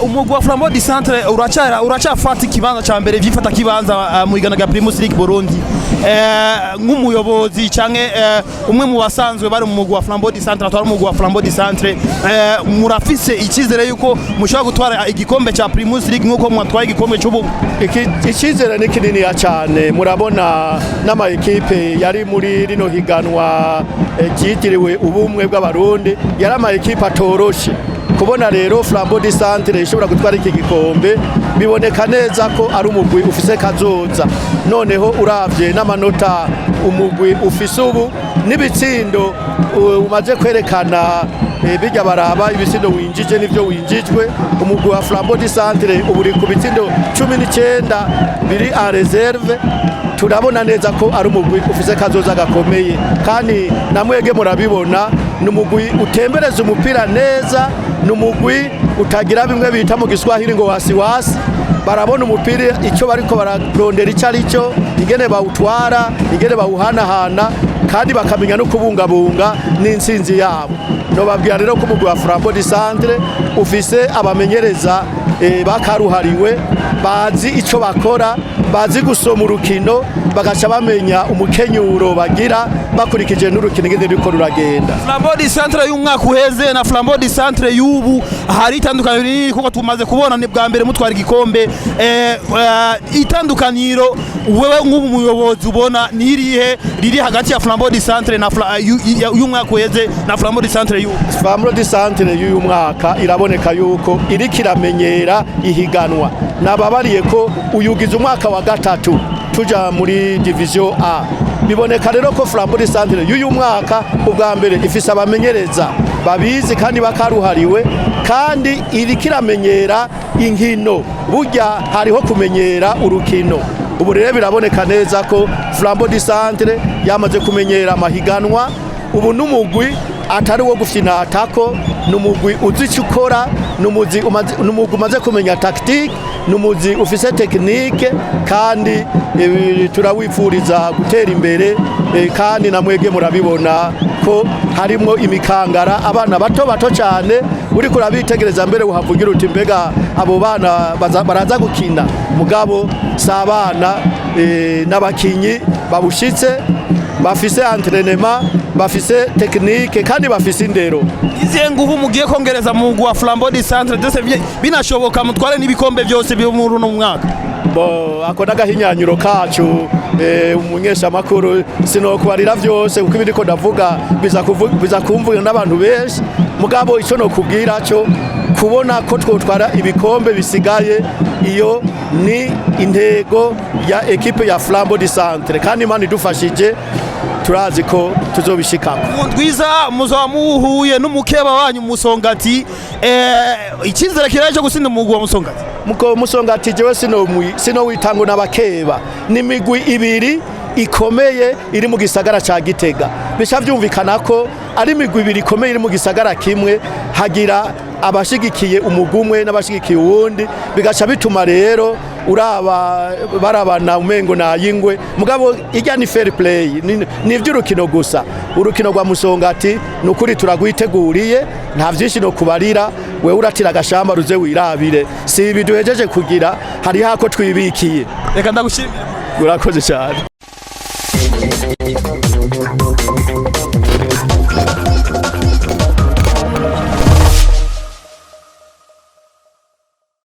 Umugwi wa Flambeau du Centre uracyafata ikibanza ca mbere vyifata kibanza mu igana rya Primus League Burundi. Nk'umuyobozi canke umwe mu basanzwe bari mu mugwi wa Flambeau du Centre, atwara umugwi wa Flambeau du Centre, murafise icyizere yuko mushobora gutwara igikombe ca Primus League nk'uko mwatwaye igikombe c'ubumwe? Icyizere ni kininiya cyane. Murabona n'ama ekipe yari muri rino higanwa ryitiriwe Ubumwe bw'Abarundi yari ama ekipe atoroshe. Kubona rero Flambeau du Centre ishobora gutwara iki gikombe, biboneka neza ko ari umugwi ufise kazoza. Noneho uravye n'amanota umugwi ufise ubu n'ibitsindo umaze kwerekana, bijya baraba ibitsindo winjije n'ivyo winjijwe, umugwi wa Flambeau du Centre ubu uri ku bitsindo 19 biri en réserve. Turabona neza ko ari umugwi ufise kazoza gakomeye, kandi namwege murabibona, ni umugwi utembereza umupira neza, ni umugwi utagira bimwe bita mu Giswahili ngo wasiwasi. Barabona umupira icyo bariko bararondera icyo ari cyo, ingene bawutwara, ingene bawuhanahana, kandi bakamenya no kubungabunga n'intsinzi yabo. Nobabwira rero ko umugwi wa Flambeau du Centre ufise abamenyereza bakaruhariwe, bazi icyo bakora, bazi gusoma urukino, bagaca bamenya umukenyuro bagira bakurikije n'urukino ingene ruriko ruragenda. Flambeau du Centre y'umwaka uheze na Flambeau du Centre y'ubu hari itandukaniro rinini, kuko tumaze kubona ni bwa mbere mutwara igikombe. Itandukaniro wewe nk'ubu muyobozi ubona ni irihe riri hagati ya Flambeau du Centre na y'umwaka uheze na Flambeau du Centre y'ubu? Flambeau du Centre y'uyu mwaka iraboneka yuko iriko iramenyera ihiganwa. Nababariye ko uyugize umwaka wa gatatu tuja muri division A. Biboneka rero ko Flambeau du Centre y'uyu mwaka ubwa mbere ifise abamenyereza babizi kandi bakaruhariwe, kandi iriko iramenyera inkino. Burya hariho kumenyera urukino. Ubu rero biraboneka neza ko Flambeau du Centre yamaze kumenyera amahiganwa. Ubu n'umugwi atari uwo gufyinatako, ni umugwi uzi icyo ukora, ni umugwi umaze kumenya tactique, ni umugwi ufise technique, kandi turawipfuriza gutera imbere. Kandi namwebwe murabibona ko harimwo imikangara, abana bato bato cyane. Uriko urabitegereza mbere uhavugira uti: "Mbega abo bana baraza gukina?" Mugabo si abana, n'abakinyi babushitse, bafise entraînement, bafise technique, kandi bafise indero. Izihe nguvu mugiye kongereza mu mugwi wa Flambeau du Centre, ndetse binashoboka mutware n'ibikombe byose byo muri uno mwaka? Bo, ako n'agahinyanyuro kacu. Umunyeshamakuru, sinokubarira vyose kuko ibiriko ndavuga biza kumvuga n'abantu benshi. Mugabo ico nokubwira cyo kubona ko twotwara ibikombe bisigaye, iyo ni intego ya ekipe ya Flambeau du Centre, kandi Imana idufashije turazi ko tuzobishikako. Mu ndwiza muzaba muhuye n'umukeba wanyu Musongati. Icyizere kiraje cyo gutsinda umugwi wa Musongati? Muko Musongati jewe sino witango n'abakeba, ni imigwi ibiri ikomeye iri mu gisagara ca Gitega. Bica vyumvikana ko ari imigwi ibiri ikomeye iri mu gisagara kimwe, hagira abashigikiye umugwi umwe n'abashigikiye uwundi, bigaca bituma rero uraba barabana umengo nayingwe. Mugabo ijya ni fair play, ni ivy'urukino gusa. Urukino rwa Musongati ni ukuri turagwiteguriye, nta vyinshi no kubarira. Wewe uratira agashamba ruze wirabire, si ibi duhejeje kugira, hari hako twibikiye. Reka ndagushimire. Urakoze cyane.